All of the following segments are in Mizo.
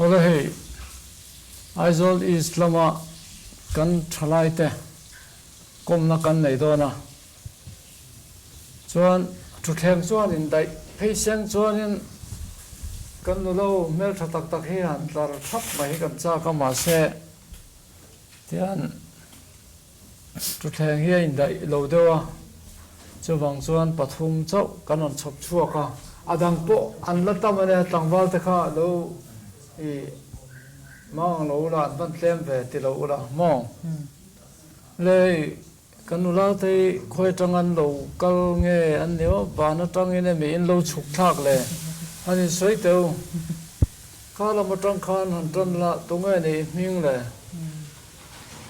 Awle hei Aizawl East lama kan thalaite kawmna kan nei dawn a, chuan thutthleng chuan indaih phei seng chuanin kan nulo hmeltha tak tak hi han tlar thap mai hi kan chak a, mahse tian Thutthleng hi a indaih lo deuh a, chuvang chuan pathum chauh kan rawn chhawp chhuak a, a dang pawh an la tam a nia, tlangval te kha lo i mang lo ula an van tlem ve ti lo ula maw? Le kan nula te hi khawi atang an lo kal nge an ni aw, van atangin emi in lo chhuk thlak le han insawi teu, kha lam atang khan han tan la tunge ni i hming le?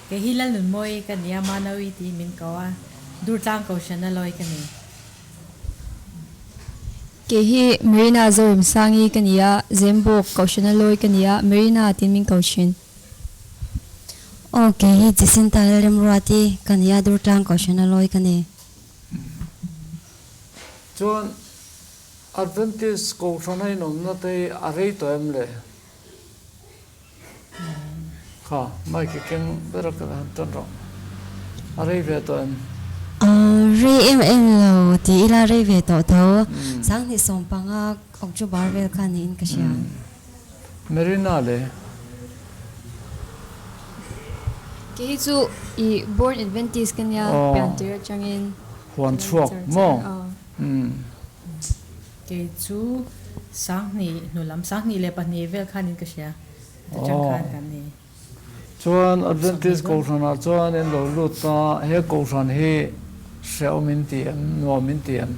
Kei hi Lalnunmawi ka nia, Manawi tiin min ko a, Durtlang Kohhran a lawi ka ni. Kei hi Marina Zorimsangi ka ni a, Zembawk Kohhran a lawi ka ni a, Marina tiin min ko thin. Aw, kei hi Jacinta Lalremruati ka ni a, Durtlang Kohhran a lawi ka ni. Chuan Adventist Kohhran a inawmna te hi a rei tawh em le? Kha, mic i keng ber a ka han tan rawh. A rei ve tawh em? Rei em em lo ti ila rei ve tawh tho. Sanghnih 15 October vel kha niin ka hria. Marina le. Kei hi chu i born Adventist ka nia pian tir atangin. Huan chhuak maw? Kei chu 2000 hnulam, 2002 vel khanin ka hria, heta tang khan kan ni. Chuan Adventist Kohhranah chuan in lo lut ta, he Kohhran hi hrehawm in ti em, nuam in ti em?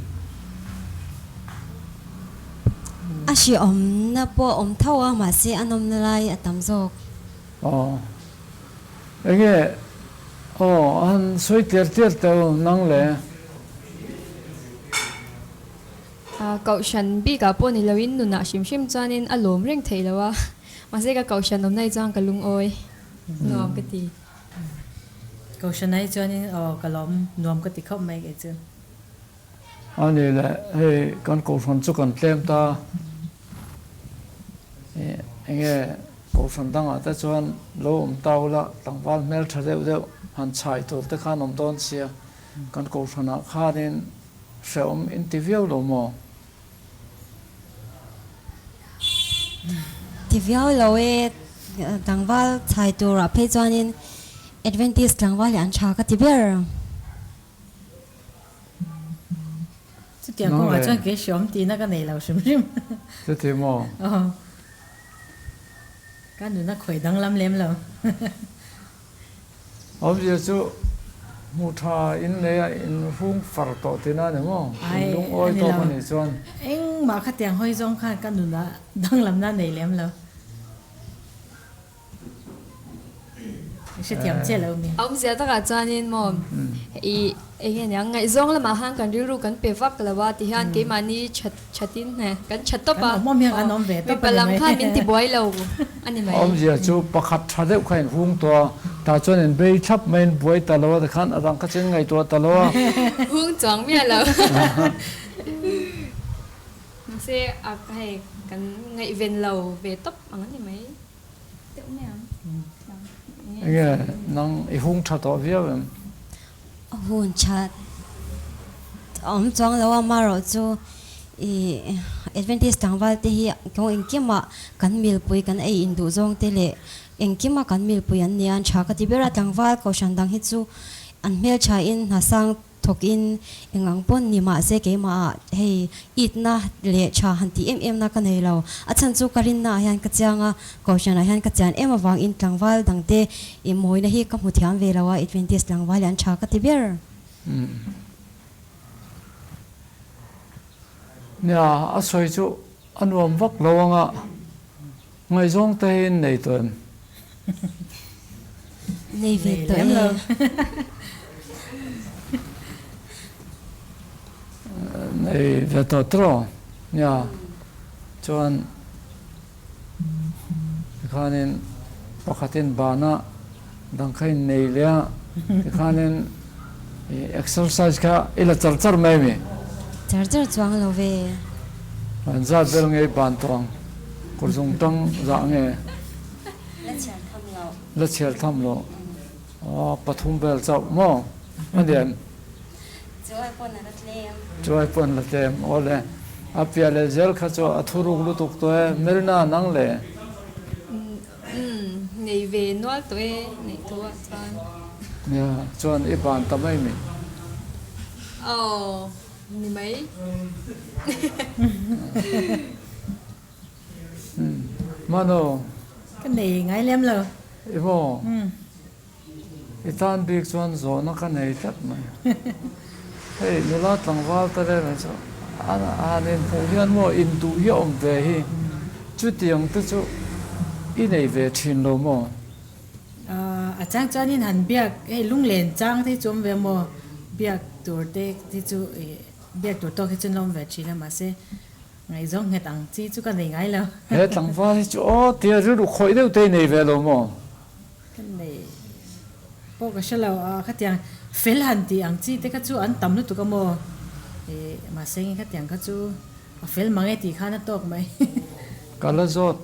A hrehawmna pawh a awm tho a, mahse a nawmna lai a tam zawk. Aw. Enge aw a han sawi tiar tiar teu nang le? Kohhran bikah pawh ni loin nunah hrim hrim chuanin a lawm reng theih lo a, mahse ka kohhran awmna hi chuan ka lungawi nuam ka ti. Kohhran ah hi chuanin aw ka lawm nuam ka ti khawp mai kei chu. A ni le, hei kan kohhran chu kan tlem ta, enge kohhran dangah te chuan lo awm ta ula tlangval hmel tha deuh deuh han chhai tur te khan awm dawn sia, kan kohhranah khanin Hrehawm in ti viau lo maw? Ti viau lo e, tlangval chhai turah phei chuanin Adventist tlangval hi an tha ka ti ber. Chutiang kawngah chuan kei hrehawm tihna ka nei lo hrim hrim. Chuti maw? Aw. Ka nuna khawih danglam lem lo. Awmzia chu hmuh tha in nei a, in hung far tawh tihna a ni maw? In lungawi tawk a nih chuan. Engmah khatiang hawi zawng khan ka nunah danglamna nei lem lo. I hrethiam chiah lo mi. Awmzia takah chuanin maw i eng nge niang ngaihzawng lamah khan kan rilru kan pe vak lo a tihian keimahni that thatin he kan tha tawp a Kan awm awm hian kan awm ve tawp a ni mipa lam mai. khan min ti buai lo a ni mai. Awmzia chu pakhat tha deuh kha in hung tawh a, tah chuan in bei thlap mai in buai ta lo a tikhan a dang kha chu in ngaihtuah ta lo a. Hung chuang miah lo. Mahse a hei kan ngaihven lo ve tawp ang a ni mai. Deuh mai ang. Enge nang i hung tha tawh viau em? Hun tha awm chuang lo a, marawh chu i Adventist tlangval te hi kawng engkimah kan milpui kan ei induh zawng te leh engkimah kan milpui an nia an tha ka ti ber a, tlangval kohhran dang hi chu an hmeltha in hnasang thawk in eng ang pawn ni mahse keimah ah hei itna leh tha han tih em em na ka nei lo. A chhan chu ka rinna ah hian ka chiang a, kohhran ah hian ka chian em avang in tlangval dang te i mawina hi ka hmu thiam ve lo a, Adventist tlangval hi an tha ka ti ber. Nia, a sawi chu a nuam vak lo ang a, ngaihzawng te hi in nei tawh em? Nei ve tawh e. Nei ve tawh tawh nia, chuan tikhanin pakhatin bana dang kha in nei leh a, tikhanin exercise kha i la char char mai ami? Char char chuang lo ve. An zat vel ngei ban tawh ang, kawr zung tang zah nge? La chhiar tham lo. Aw pathum vel chauh maw a lian. Chuai pawn a la tlem. Chuai pawn la tlem. Aw le. A piah leh zel kha chu a thuruk lutuk tawh e. Melna nang le. Umm nei ve nual tawh e neih thu ah chuan. Nia chuan i ban ta mai mi. Aw ni mai. Mano. Ka nei ngai lem lo. I maw? I tan bik chuan zawhna ka nei tlat mai. Hei nula tlangval ta reng reng chu a han inhmuh hian maw induh hi a awm ve hi. Chutiang te chu i nei ve thin lo maw? A chang chuanin han biak hei lunglen chang te hi chu awm ve maw? Biak tur te hi chu biak tur tawk hi chu an la awm ve thin a mahse Ngaihzawng nghet ang chi chu ka nei ngai lo. He tlangval hi chu aw tia rilru khawih deuh te i nei ve lo maw? Ka nei pawh ka hre lo a, khatiang fel han tih ang chi te kha chu an tam lutuk a maw? Ih mahse nge khatiang kha chu a fel mang e tih khan a tawk mai. Ka la zawt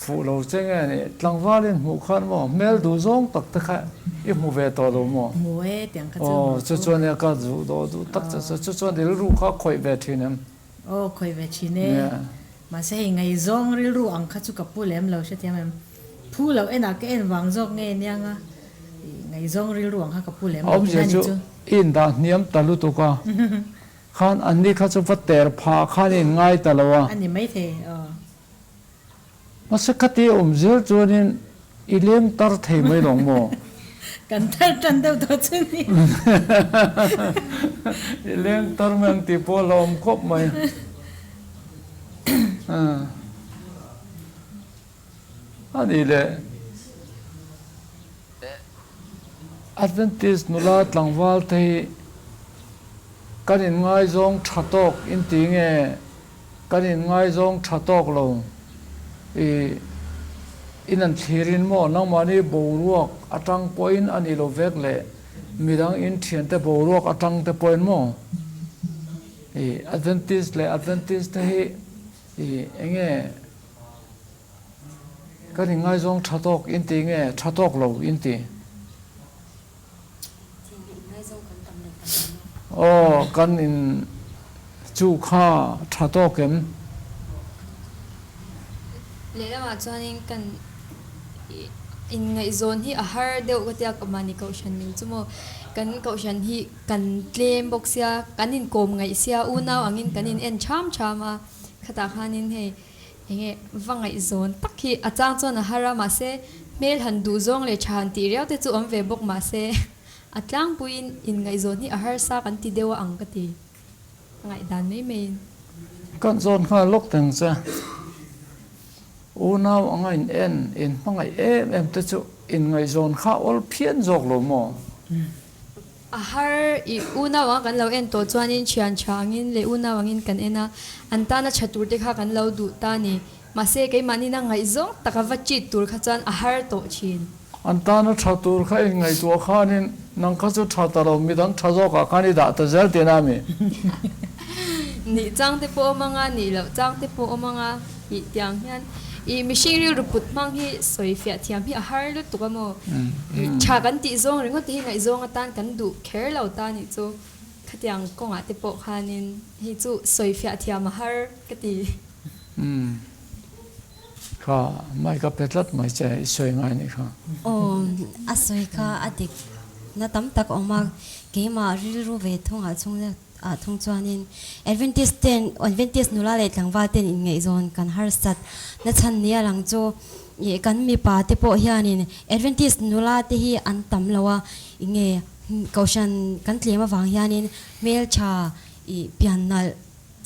fuh lo che nge ni, tlangval in hmuh khan maw hmel duh zawng tak te kha i hmu ve tawh lo maw? Hmu e tiang kha chu hmu. Aw chu chuan nia ka duh dawh duh tak che chu, chu chuan rilru kha khawih ve thin em? Aw khawi ve thin e. Mahse hei ngaihzawng rilru ang kha chu ka pu lem lo hrethiam em. Phu loh enah ka en vang zawk nge aniang a, ngaihzawng rilru ang kha ka pu lem lo thin a ni chu. I indah hniam ta lutuk a, khan anni kha chu va ter phah khan i inngai ta lo a. A ni maithei aw. Mahse khati awm zel chuanin i leng tar thei mai lawng maw? Kan tar tan deuh tawh chu ni. I leng tar mai ang tih pawh a hlauhawm khawp mai. A nih leh Adventist nula tlangval te hi kan inngaizawng tha tawk inti nge? Kan inngaizawng tha tawk lo. I in an thlirin maw nangmahni boruak atang pawhin a nih loh vek leh midang in thiante boruak atang te pawhin maw i Adventist leh Adventist te hi i enge kan inngaizawng tha tawk in ti nge tha tawk lo in ti? Aw, kan in chu kha tha tawk em? Lehlamah chuanin kan inngaihzawn hi a har deuh ka tia mahni kohhran mil chu maw kan kohhran hi kan tlem bawk sia kan inkawm ngaih sia unau angin kan in en tham tham a khatah khanin hei Enge va ngaihzawn tak hi a chang chuan a har a, mahse hmel han duh zawng leh tha han tih riau te chu awm ve bawk mahse a tlangpuiin inngaihzawn hi a harsa kan ti deuh a ang ka ti a ngaihdan mai maiin. Kan zawn nghal lawk teng che. Unau anga in en, in hmangaih em em te chu inngaihzawn kha awl phian zawk lo maw? A har i unau anga kan lo en tawh chuanin thian tha angin leh unau angin kan en a, an tana tha tur te kha kan lo duh ta a ni. Mahse keimahni na ngaihzawng taka va cheat tur kha chuan a har tawh thin. An tana tha tur kha in ngaihtuah khanin nang kha chu tha ta lo, midang tha zawkah khan i dah ta zel tihna a mi? Nih chang te pawh awm anga, nih loh chang te pawh awm anga tih tiang hian i mihring rilru put hmang hi sawi fiah thiam hi a har lutuk a maw? Tha kan tih zawng ringawt te hi ngaihzawng atan kan duh kher lo ta nih chu khatiang kawngah te pawh khanin hei chu sawi fiah thiam a har ka ti. Kha mic a pe tlat mai che i sawi ngai nih kha. Aw a sawi kha a dik na tam tak awm a keimah rilru ve thungah chhung ah thung chuanin Adventist ten Adventist nula leh tlangval ten inngaihzawn kan harsat na chhan nia lang chu ih kan mipa te pawh hianin Adventist nula te hi an tam lo a enge kohhran kan tlem avang hianin hmeltha ih pian nalh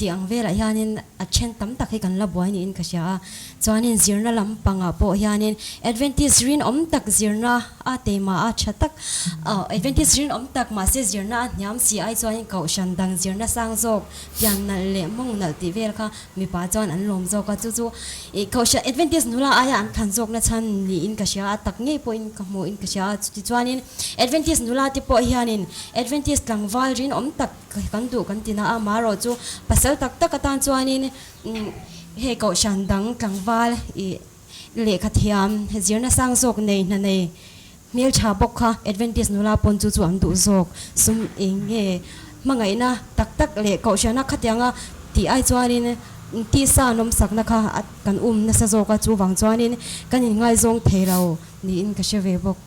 Tih ang velah hianin a then tam tak hi kan la buai niin ka hria a. Chuanin zirna lampangah pawh hianin Adventist rinawm tak zirna a teima a tha tak, Adventist rinawm tak mahse zirna a hniam si ai chuanin kohhran dang zirna sang zawk, pian nalh leh mawng nalh tih vel kha mipa chuan an lawm zawk a. Chu chu ih kohhran Adventist nula aia an thlan zawkna chhan niin ka hria a, tak ngei pawhin ka hmuhin ka hria a. Chutichuanin Adventist nula te pawh hianin Adventist tlangval rinawm tak, Kan duh kan ti na a, marawh chu pasal tak tak atan chuanin hei kohhran dang tlangval ih Lehkha thiam, zirna sang zawk nei hna nei hmeltha bawk kha Adventist nula pawn chu chu an duh zawk. Sum eng nge hmangaihna tak tak leh kohhriana khatianga tih ai chuanin tisa nawmsakna kha kan um nasa zawk a, chuvang chuanin kan inngaizawng thei lo niin ka hre ve bawk.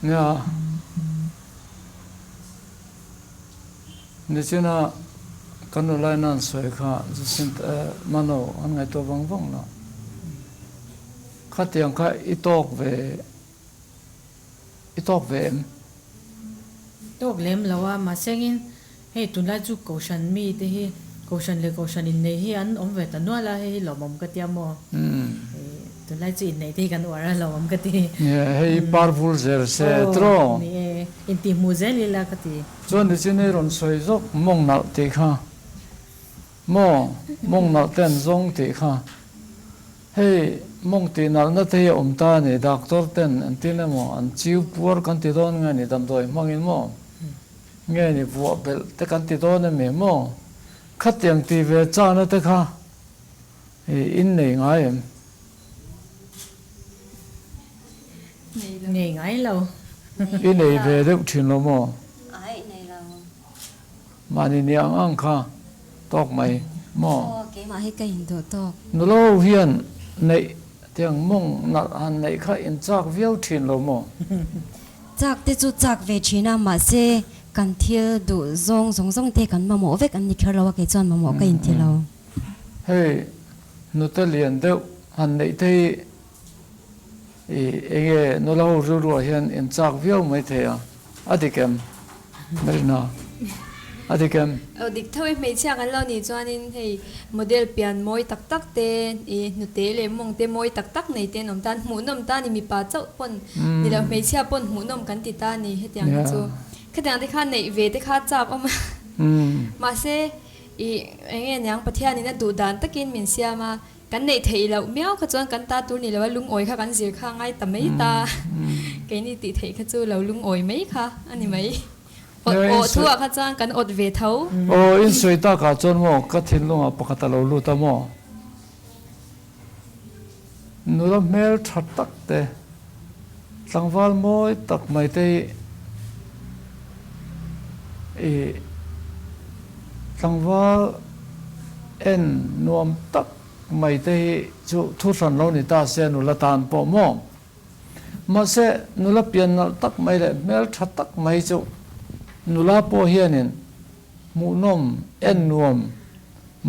Nia, nichina kan nula in an sawi kha Jacinta eh Mano an ngaihtuah vang vang la, khatiang kha i tawk ve i tawk ve em? Tawk lem lo a, mahse engin hei tunlai chu Kohhran mi te hi Kohhran leh Kohhran innei hi an awm ve ta nual a, hei hi lawmawm ka tia maw? Tunlai chu inneih te hi kan uar a lawmawm ka ti. Nia, hei par vul zel se tiraw? Aw, ni e, intihhmuh zel ila ka ti. Chuan nichin i rawn sawi zawk mawng nalh tih kha maw? Mawng nalh te an zawng tih kha. Hei mawng tih nalhna te hi a awm ta a ni, doctor ten an tin emaw an chiu puar kan ti dawn nge ni damdawi hmangin maw? Nge ni vuah belh te kan ti dawn emi maw? Khatiang ti ve chana te kha i innei ngai em? Nei ngai lo. I nei ve deuh thin lo maw? Ai nei lo. Mahni ni ang ang kha tawk mai maw? Aw keimah hi ka induh tawk. Nulo hian neih tiang mawng nalh han neih kha in chak viau thin lo maw? Chak te chu chak ve thin a, mahse kan thil duh zawng zawng zawng te kan mamawh vek an ni kher lo a, kei chuan mamawh ka inti lo. Hei nute lian deuh han neih te hi i enge nula ho rilruah hian in chak viau mai thei a, a dik em? Marina, A dik em? Aw dik tho e, hmeichhia kan lo nih chuanin hei model pian mawi tak tak te i hnute leh mawng te mawi tak tak nei te an awm tan, hmuhnawm ta ni mipa chauh pawn ni lo hmeichhia pawn hmuhnawm kan ti ta ni hetiang hi chu khatiang te kha neih ve te kha chak awm a mahse i eng nge niang Pathianin a duh dan takin min siam a kan neih theih loh miau kha chuan kan ta tur ni lo a lungawi kha kan zir kha a ngai ta mai ta keini tih theih kha chu lo lungawi mai kha a ni mai. Awt aw thu ah kha chuan kan awt ve tho. Aw in sawi tak ah chuan maw ka thinlung ah pakhat a lo lut a maw? Nula hmel tha tak te, tlangval mawi tak mai te hi i tlangval en nuam tak mai te hi chu thu hran lo ni ta se nula tan pawh maw? Mahse, nula pian nalh tak mai leh hmel tha tak mai chu nula pawh hianin hmuhnawm, en nuam,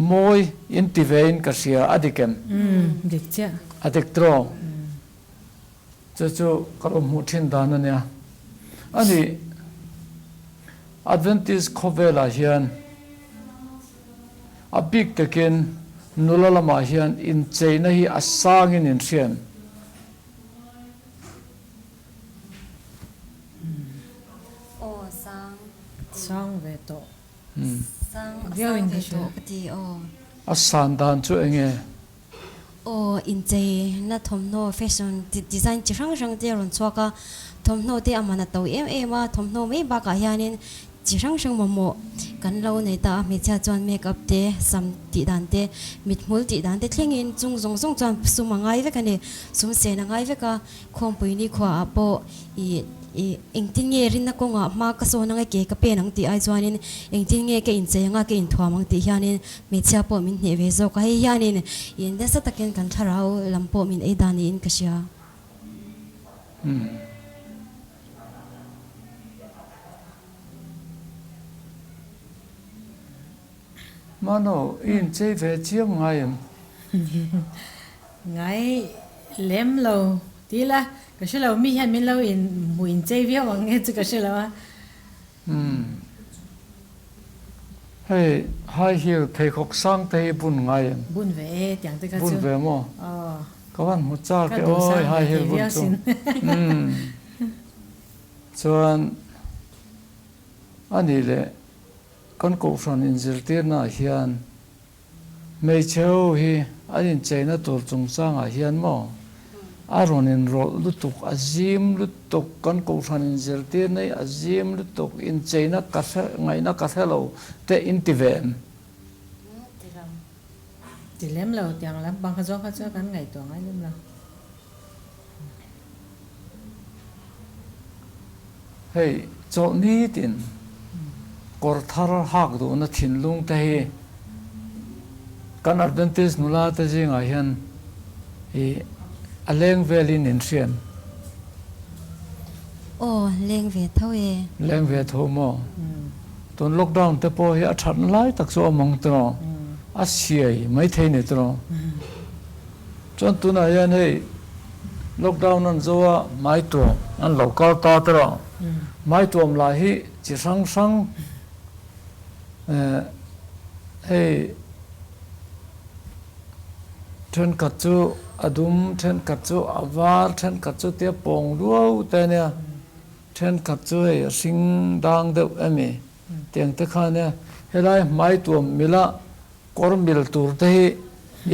mawi in ti ve in ka hria, a dik em? Umm, dik chiah. A dik tawh. Chu chu ka lo hmuh thin dan a nia. A nih, Adventist khawvelah hian a bik takin nula lamah hian incheina hi a sangin in hria em? Aw sang Sang ve tawh. Sang a sang ve tawh ka ti aw. A san dan chu eng nge? Aw inchei na thawmhnaw fashion design chi hrang hrang te a rawn chhuak a, thawmhnaw te a man a to em em a, thawmhnaw mai bakah hianin Chi hrang hrang mamawh kan lo nei ta a, hmeichhia chuan make up te, sam tih dan te, mithmul tih dan te thlengin chung zawng zawng chuan sum a ngai vek a ni. Sum sen a ngai vek a, Khawmpui ni khuaah pawh ih ih engtin nge rinna kawngah hma ka sawn ang e ke ka pen ang tih ai chuanin engtin nge ka inchei ang a, ka inthuam ang tih hianin hmeichhia pawh min hneh ve zawk a, hei hianin ih nasa takin kan thlarau lam pawh min ei dan niin ka hria. Mano, i inchei ve chiam ngai em? Ngai lem lo ti la, ka hre lo, mi hian min lo in hmuh inchei viau ang nge chu ka hre lo a. Umm. Hei high heel pheikhawk sang te hi bun ngai em? Bun ve e, tiang te kha chu. Bun ve maw? Aw. Ka van hmu chak e awi high heel bun chu. Umm. Chuan a nih leh kan kohhran inzirtirnaah hian hmeichhe ho hi an incheina tur chungchangah hian maw a rawn inrawlh lutuk, a zim lutuk, kan kohhran inzirtirna hi a zim lutuk, incheina ka hre ngaihna ka hre lo te in ti ve em? Ti lem lo tiang lampang kha zawng kha chu kan ngaihtuah ngai lem lo. Hei chawlhni tin kawr thar hak duhna thinlung te hi kan Adventist nula te zingah hian i a leng velin in hriam. Aw leng ve tho e. Leng ve tho maw? Tun lockdown te pawh hi a that lai tak chu a awm ang tiraw? A siai mai thei ni tiraw? Chuan tunah hian hei lockdown an zo a, hmaituam an lo kal ta tiraw? Hmaituam lah hi chi hrang hrang hei thenkhat chu a dum, thenkhat chu a var, thenkhat chu tia pawng luau te ania. Thenkhat chu hei a hring dang deuh emi tiang te kha ania, helai hmai tuam mila kawr mil tur te hi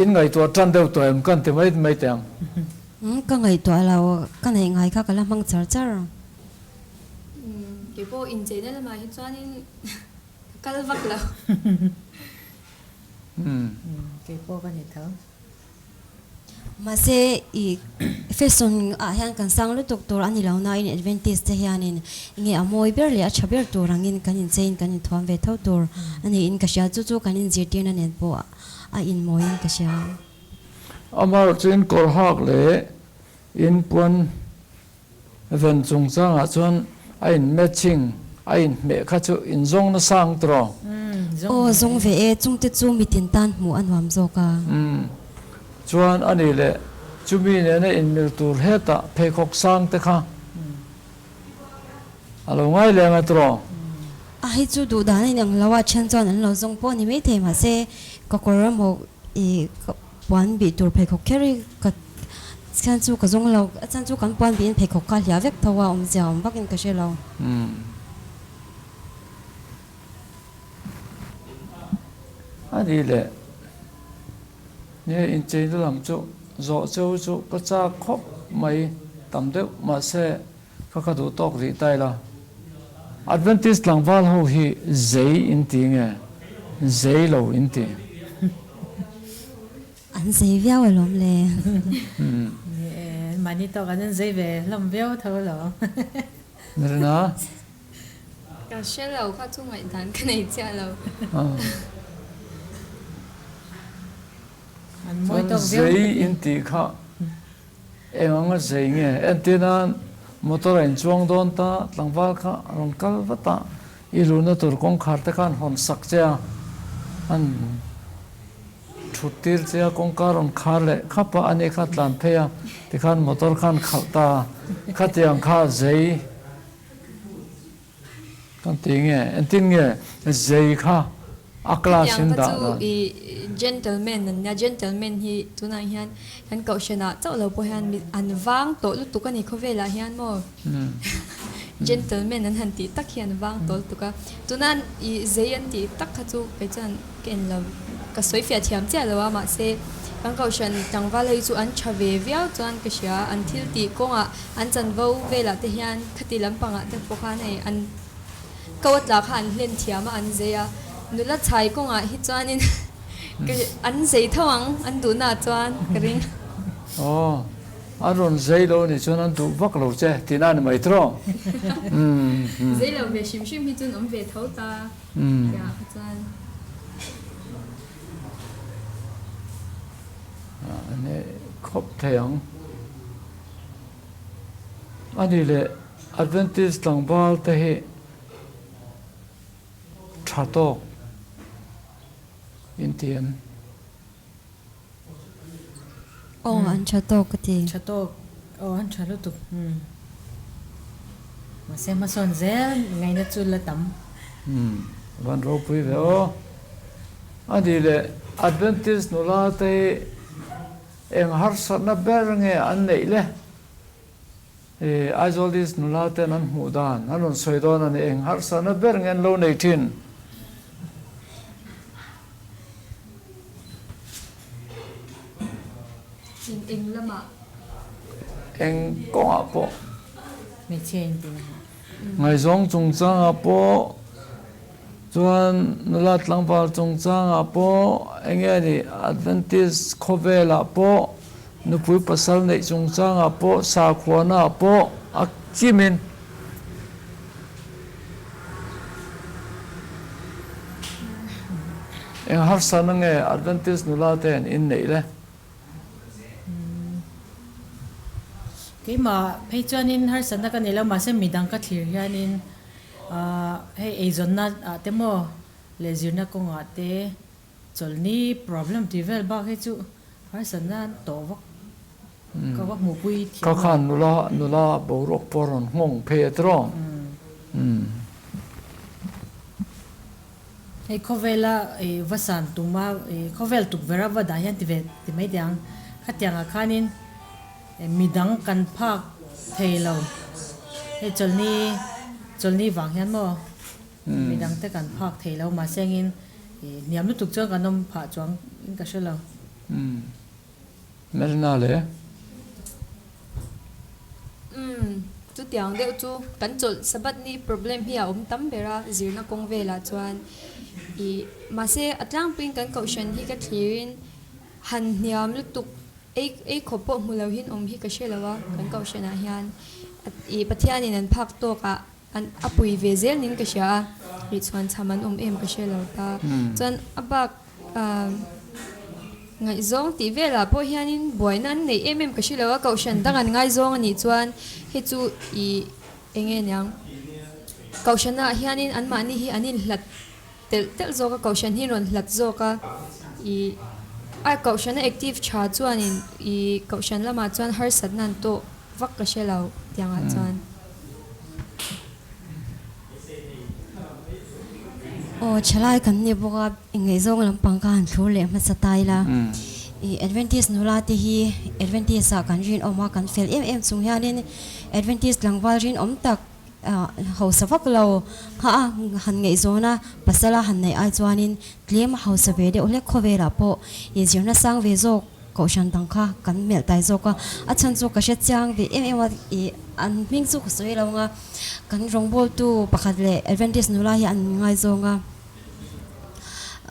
in ngaihtuah tan deuh tawh em kan ti mai mai teh ang. Umm ka ngaihtuah lo, ka neih ngai kha ka la hmang char char. Umm keipawh incheina lamah hi chuanin ka kal vak lo. Umm. Keipawh ka ni tho. Mahse, i fashion ah hian kan sang lutuk tur a ni lo nain Adventist te hianin nge a mawi ber leh a tha ber tur angin kan incheiin kan inthuam ve tho tur a niin ka hria. Chu chu kan inzirtirna nen pawh a inmawiin ka hria. Amaherawhchu chu in kawr hak leh in puan ven chungchangah chuan a in matching, a inhmeh kha chu in zawng nasa ang tiraw? Aw, zawng ve e, chungte chu mitin tan hmuh a nuam zawk a. Umm, chuan a ni leh, chumi nena inmil tur hetah pheikhawk sang te kha a lo ngai leng a tiraw? A hei chu duh dan a inang lo a, then chuan an lo zawng pawh a ni maithei, mahse ka kawr emaw i ka Puan bih tur pheikhawk kher hi ka chhan chu ka zawng lo, a chhan chu kan puan bihin pheikhawk kha hliah vek tho a, awmzia awm vakin ka hre lo. Umm. A ni leh, nge incheina lam chu zawh cheu chu ka chak khawp mai tam deuh, mahse ka ka duh tawk rih ta ila. Adventist tlangval ho hi zei in ti nge zei lo in ti? An zei viau alawm le. Ni e, mahni tawk an zei ve hlawm viau tho alawm. Nirina. Ka hre lo kha chu ngaihdan ka nei chiah lo. An mawi Chuan tawk viau zei ka ti. in tih kha Eng anga zei nge? Entir nan motor a inchuang dawn ta, tlangval kha a rawn kal vat a, i luhna tur kawngkhar te khan hawn sak che a, an thut tir che a, kawngka rawn khar leh khap a, ani kha tlan phei a, tikhan motor khan khalh ta a, khatiang kha zei Kan ti nge? Engtin nge zei kha a class in Hetiang kha dah chu dan? I gentleman an nia, gentleman hi tunah hian kan kohhranah chauh lo pawh hian mi an vang tawh lutuk a ni khawvelah hian maw gentleman an han tih tak hi an vang tawh lutuk a, tuna i zei an tih tak kha chu kei chuan ka en lo, ka sawi fiah thiam chiah lo a mahse kan kohhran tlangval hei chu an tha ve viau chuan ka hria, an thil tih kawngah An chanvo velah te hian khati lampangah te pawh khan hei an ko a tla kha an hlen thiam a, an zei a. Nula chhai kawngah hi chuanin an zei tho ang, an duhnaah chuan ka ring. Aw, an rawn zei lo nih chuan an duh vak lo che tihna a ni mai tawh. Zei lo ve hrim hrim hi chuan awm ve tho ta tiah kha chuan. A ni khawp thei ang. A ni leh Adventist tlangval te hi tha tawk in ti em? Aw an tha tawk ka ti. Tha tawk, aw an tha lutuk. Mahse hmasawn zel ngaihna chu la tam. Van ropui ve aw. A ni leh Adventist nula te hi Eng harsatna ber nge an neih le? I Aizawl East nula ten an hmuh dan an rawn sawi dawn a ni. Eng harsatna ber nge an lo nei thin? Eng eng lamah? Eng kawngah pawh? Hmeichhia in tih na. Ngaihzawng chungchangah pawh. Chuan nula tlangval chungchangah pawh eng nge ni Adventist khawvelah pawh nupui pasal neih chungchangah pawh sakhuanaah pawh a kimin eng harsatna nge Adventist nula te an inneih le? Keimah phei chuanin harsatna ka nei lo mahse midang ka thlir hianin Hei eizawnna ah te maw leh zirna kawngah te chawlhni problem tih vel bak hi chu harsatna tawh vak ka va hmuhpui thiam lo. Ka khan nula nula boruak pawh a rawn nghawng phei a tiraw? Umm. Hei khawvela va san tuma khawvel tukverh a va dah hian ti ve ti mai teh ang. Khatiangah khanin. Midang kan phak thei lo. Hei chawlhni chawlhni vang hian maw midang te kan phak thei lo mahse engin hniam lutuk chuan kan awm phah chuang in ka hre lo. Umm Melna le. Umm chutiang deuh chu kan chawlh Sabbath ni problem hi a awm tam ber a zirna kawng velah chuan ih mahse a tlangpuiin kan kohhran hi ka thlirin han hniam lutuk Ei ei khawp pawh hmu lo hin awm hi ka hre lo a, kan kohhranah hian ih Pathianin an phak tawkah an a pui ve zel nin ka hria a, ih chhuan chham an awm em ka hre lo ta. Chuan a bak ngaihzawng tih velah pawh hianin buaina an neih em em ka hre lo a, kohhran dang an ngaizawng a nih chuan hei chu ih eng nge niang kohhranah hianin anmahni hi an inhlat Telh telh zawk a kohhran hi rawn hlat zawk a, ih a kohhran a active tha chuanin ih kohhran lamah chuan harsatna an tawh vak ka hre lo tiangah chuan. Aw thalai kan ni bawk a, ngaihzawng lampang kha han thlur leh hmasa ta ila. Ih Adventist nula te hi Adventist ah kan rinawm a, kan fel em em chung hianin Adventist tlangval rinawm tak Hausa vak lo kha a han ngaihzawn a, pasal a han neih ai chuanin tlem a hausa ve deuh hlek khawvelah pawh inzirna sang ve zawk kohhran dang kha kan melh tai zawk a, a chhan chu ka hre chiang ve em em a, ih an hming chu ka sawi lo ang a, kan rawngbawltu pakhat leh Adventist nula hi an ngaizawng a.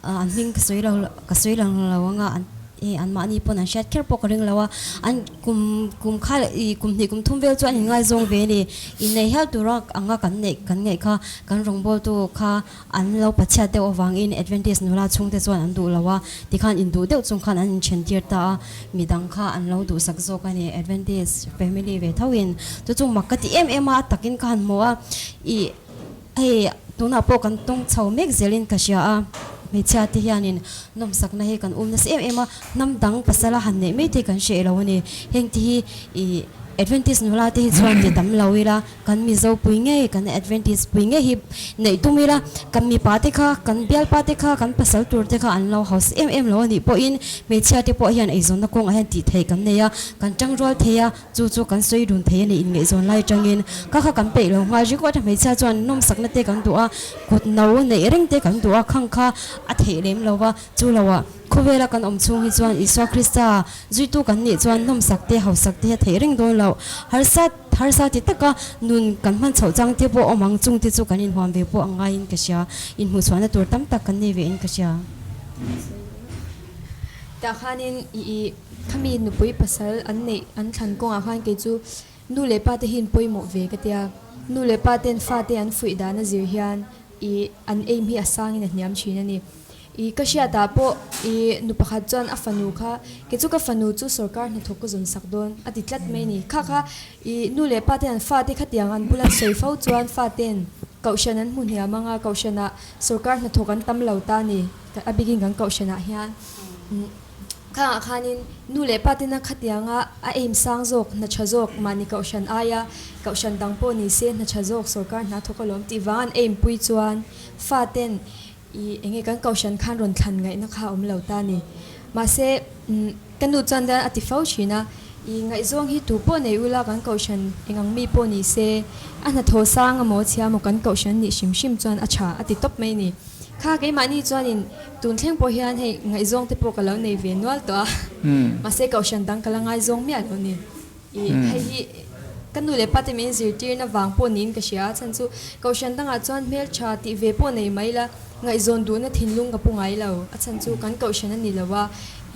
An hming ka sawi lo ka sawi lang lo ang a, hei an mahni pawn an hriat kher pawh ka ring lo a, an kum kum kha ih kum hnih kum thum vel chu an inngaizawng ve a ni, innei hial tura anga kan neih kan ngaih kha kan rawngbawltu kha an lo pachhiat deuh avangin Adventist nula chhungte chuan an duh lo a, tikhan induh deuh chung khan an inthen tir ta a, midang kha an lo duhsak zawk a ni Adventist family ve thoin chu chu mak ka ti em em a, a takin ka han hmu a, ih. Hei tunah pawh kan tawng chho mek zelin ka hria a, hmeichhia te hianin nawmsakna hi kan um nasa em em a, hnam dang pasala han neih mai te kan hreh lo a ni. Heng te hi ih Adventist nula te hi chuan ti tam lo ila, kan Mizo pui ngei, kan Adventist pui ngei hi neih tum ila, kan mipa te kha, kan bialpa te kha, kan pasal tur te kha an lo hausa em em lo a nih pawhin hmeichhia te pawh hian eizawnna kawngah hian tih theih kan nei a, kan tangrual thei a. Chu chu kan sawi dun thei a ni, inngaihzawn lai atangin kha kha kan peih lo nghal ringawt a, hmeichhia chuan nawmsakna te kan duh a, kut no neih reng te kan duh a, khang kha a theih lem lo va, chu loah khawvela kan awm chhung hi chuan Isua Krista zuitu kan nih chuan nawmsak te hausak te hi a theih reng dawn lo, harsa harsa ti taka nun kan hman chhoh chang te pawh awm ang chung te chu kan inhuam ve pawh a ngaiin ka hria, inhmuhchhuahna tur tam tak kan nei ve in ka hria. Tah khanin i. Khami nupui pasal an neih an thlan kawngah khan kei chu nu leh pa te hian pawimawh ve ka tia. Nu leh pa ten fate an fuih dan a zir hian ih an aim hi a sangin a hniam thin a ni. Ih ka hriatah pawh ih nu pakhat chuan a fanu kha kei chu ka fanu chu sorkar hnathawk ka zawn sak dawn a ti tlat mai a ni. Kha kha ih nu leh pa ten an fate khatiang an bula sawi fo chuan faten kohhran an hmu hniam anga kohhranah sorkar hnathawk an tam lo ta a ni. A bikin kan kohhranah hian. Khangah khanin nu leh pa tena khatianga a aim sang zawk, hna tha zawk, mahni kohhran aia kohhran dang pawh ni se hna tha zawk sorkar hna thawk alawm tih vang an aim pui chuan faten ih enge kan kohhran khan rawn thlan ngaihna kha a awm lo ta a ni. Mahse ka nu chuan a ti fo thin a, ih ngaihzawng hi tu pawh nei ula kan kohhran eng ang mi pawh ni se a hnathawh sang amaw chhia amaw kan kohhran nih hrim hrim chuan a tha a ti tawp mai a ni. Kha keimahni chuanin tun thleng pawh hian hei ngaihzawng te pawh ka lo nei ve nual tawh a, mahse kohhran dang ka la ngaizawng miah lo ni. Ih hei hi Ka nu leh pa te min zirtirna vang pawh niin ka hria a chhan chu Kohhran dangah chuan hmeltha tih ve pawh nei mai la, ngaihzawn duhna thinlung ka pu ngai lo. A chhan chu kan Kohhran a ni lo a,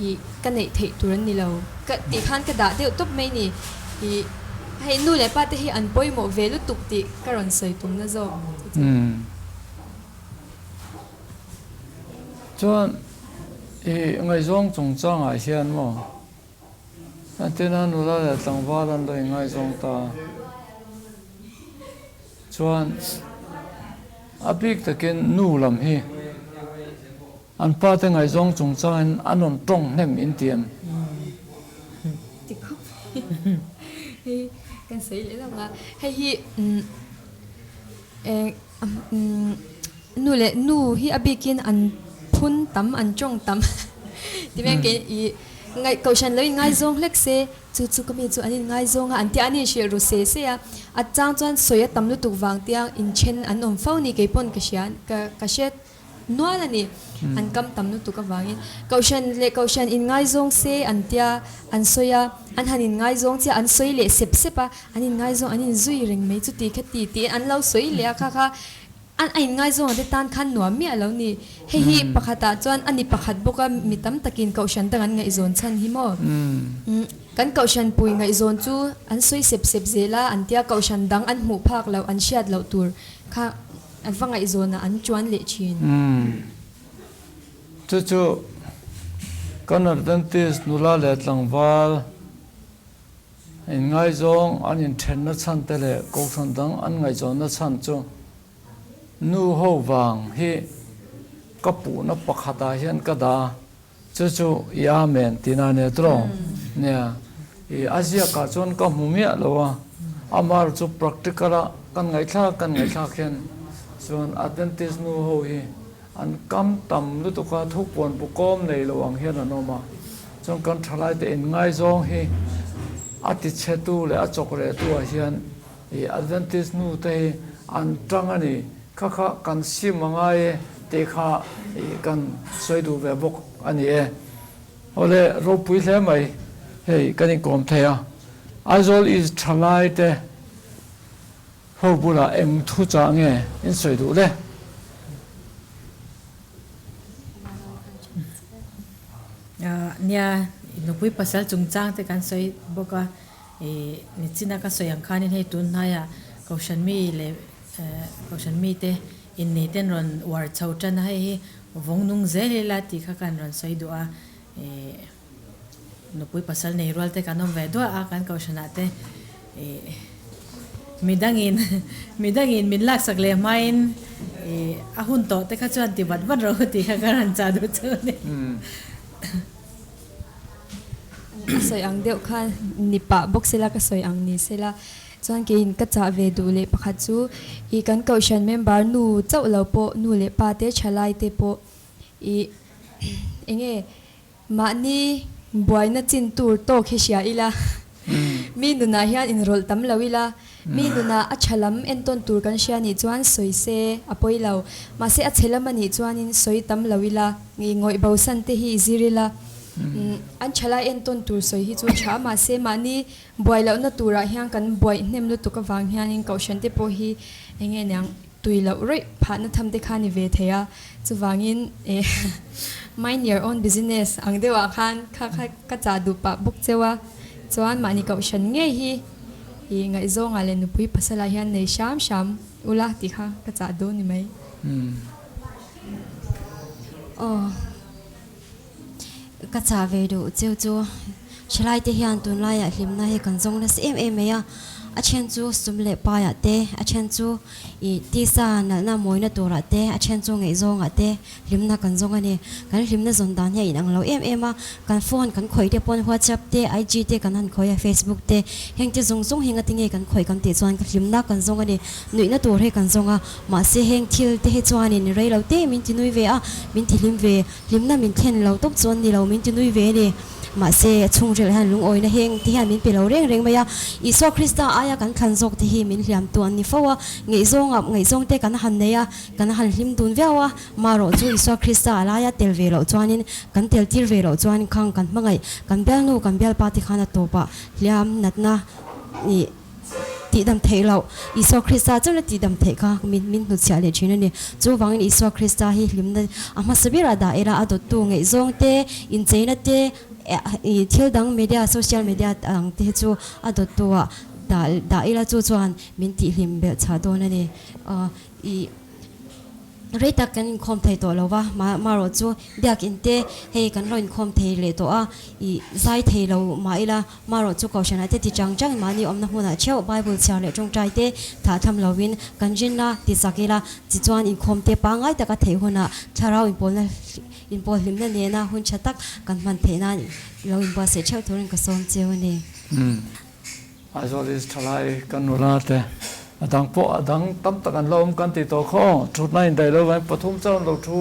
ih ka neih theih tur an ni lo. Ka tih khan ka dah deuh tawp mai ni. Ih hei nu leh pa te hi an pawimawh ve lutuk tih ka rawn sawi tumna zawk chu chu. Chuan ih ngaihzawng chungchangah hian maw Entirna nula leh tlangval an lo inngaizawng ta chuan a bik takin nu lam hi an pate ngaihzawng chungchangin an rawn tawng hnem intiam. Ti khawp hei kan sawi leh lo a, hei hi eng nu leh nu hi a bikin an phun tam an tawng tam ti mai ang ih Ngaih kohhran lo inngaizawng hlek se, chu chu ka mi chu an inngaizawng a, an tia an inhrilh ru se se a, a chang chuan sawi a tam lutuk vang tia inthen an awm fo ni keipawn ka hria, ka ka hre nual a ni, an kam tam lutuk avangin. Kohhran leh kohhran inngaizawng se an tia an sawi a, an han inngaizawng chiah an sawi leh sep sep a, an inngaizawng an inzui reng mai chuti khati tiin an lo sawi leh a kha kha A a inngaizawng te tan khan nuam miah lo ni. Hei hi pakhatah chuan a ni pakhat bawk a, mi tam takin kohhran dang an ngaihzawn chhan hi maw? Kan kohhran pui ngaihzawn chu an sawi sep sep zel a, an tia kohhran dang an hmuh phak loh, an hriat loh tur kha va ngaihzawnah an tuan leh thin. Chu chu kan Adventist nula leh tlangval. Inngaizawng an inthenna chhan te leh kohhran dang an ngaihzawnna chhan chu nu ho vang hi ka puhna pakhatah hian ka dah a, chu chu i amen tihna a nia tawh nia. I a ziakah chuan ka hmu miah lo a, amah chu practical a kan ngaihthlak kan ngaihthlak hian chuan Adventist nu ho hi An kam tam lutuk a, thupuan bu kawm nei lo ang hian an awm a, chuan kan thalaite inngaizawng hi a tichhetu leh a chawk rehtu ah hian ih Adventist nu te hi an tang a ni, kha kha kan sim a ngai e tih kha ih kan sawi duh ve bawk a ni e. Awle ropui hle mai hei kan inkawm thei a, Aizawl East thalaite. Ho bulah eng thu chah nge in sawi duh le? Nia, nupui pasal chungchang te kan sawi bawk a, ih nichina ka sawi ang khanin hei tun hnaiah Kohhran mi leh Kohhran mite innei ten rawn uar chho tan a, hei hi vawng nung zel ila tih kha kan rawn sawi duh a, ih Nupui pasal nei rual te kan awm ve duah a, kan kohhranah te ih midangin midangin min laksak leh hmain ih a hun tawh te kha chuan ti vat vat rawh tih kha ka rawn chah duh chu a ni. A sawi ang deuh kha ni pah bawk sela ka sawi ang ni sela chuan keiin ka chah ve duh leh pakhat chu ih kan kohhran member nu chauh lo pawh nu leh pa te thalai te pawh ih enge Mahni buaina chin tur tawk hi hria ila, mi nunah hian inrawlh tam lo ila, mi nunah a tha lam entawn tur kan hria nih chuan sawi se a pawi lo. Mahse a chhe lam a nih chuanin sawi tam lo ila, ngawih bosan te hi zir ila, an tha lai entawn tur sawi hi chu tha. Mahse mahni buai lohna turah hian kan buaih hnem lutuk avang hianin kohhran te pawh hi eng nge niang tui loh rawih phahna tham te kha ni ve thei a. Chuvangin eh mind your own business ang deuhah khan kha kha ka chah duh pah bawk cheu a, chuan mahni kohhran ngei hi ih ngaihzawngah leh nupui pasalah hian nei hram hram ula tih kha ka chah duh ni mai. Aw ka chah ve duh cheu chu Thalai te hian tunlaiah hlimna hi kan zawng nasa em em mai a, a then chu sum leh paiah te, a then chu ih tisa nalhna mawina turah te, a then chu ngaihzawngah te hlimna kan zawng a ni. Kan hlimna zawn dan hi a inang lo em em a, kan phone kan khawih te pawn WhatsApp te, IG te kan han khawih a, Facebook te, heng te zawng zawng hi ngatinge kan khawih kan tih chuan hlimna kan zawng a ni. Nuihna tur hi kan zawng a, mahse heng thil te hi chuanin rei lo te min ti nui ve a, min ti hlim ve, hlimna min thlen lo tawp chuan ni lo min ti nui ve a ni. Mahse, chhungril hian lungawina heng te hian min pe lo reng reng mai a. Isua Krista aia kan thlan zawk te hi min hliam tu an ni fo a. Ngaihzawnga ngaihzawng te kan han nei a, kan han hlim dun viau a. Marawh chu Isua Krista a laia tel ve loh chuanin, kan tel tir ve loh chuan khang kan hmangaih, kan bialnu, kan bialpa te khan a tawpah hliam natna nih. tihdam theih loh Isua Krista chauhna tihdam theih kha min min hnutchhiah leh thin a ni. Chuvangin Isua Krista hi hlimna a hmasa berah dah ila a dawttu ngaihzawng te, incheina te, ih thil dang media, social media ang te hi chu a dawttu ah dah dah ila chu chuan min tihhlim belh chhah dawn a ni. Ih. Rei tak kan inkhawm thei tawh lo va, marawh chu biakin te hei kan lo inkhawm thei leh tawh a, ih zai thei lo mah ila marawh chu kohhranah te ti chang chang mahni awmna hmunah theuh Bible chhiar leh tawngtai te thahtham lovin kan rinna ti chak ila tichuan inkhawm te pangngai taka theih hunah thlarau inpawlna inpawl hlimna nena hun tha tak kan hman theih nan lo inbuatsaih theuh turin ka sawm cheu a ni. Aizawl East thalai kan nula te a dang pawh a dang tam tak an la awm kan ti tawh khaw aw, thutna indaih lo vangin pathum chauh an lo thu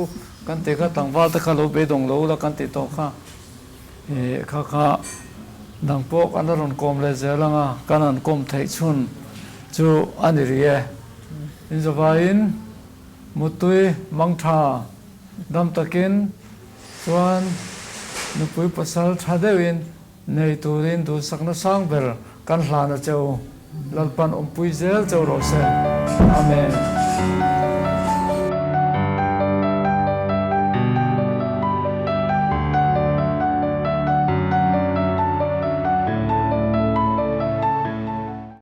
kan ti kha tlangval te kha lo beidawng lo la kan ti tawh kha ih kha kha dang pawh kan la rawn kawm leh zel ang a kan han kawm theih chhun chu a ni rih e. Inzawvaiin Muttui Mangtha dam takin chuan nupui pasal tha deuhin Nei turin duhsakna sang ber kan hlan a che u. Lalpan awmpui zel cheu rawh se. Amen.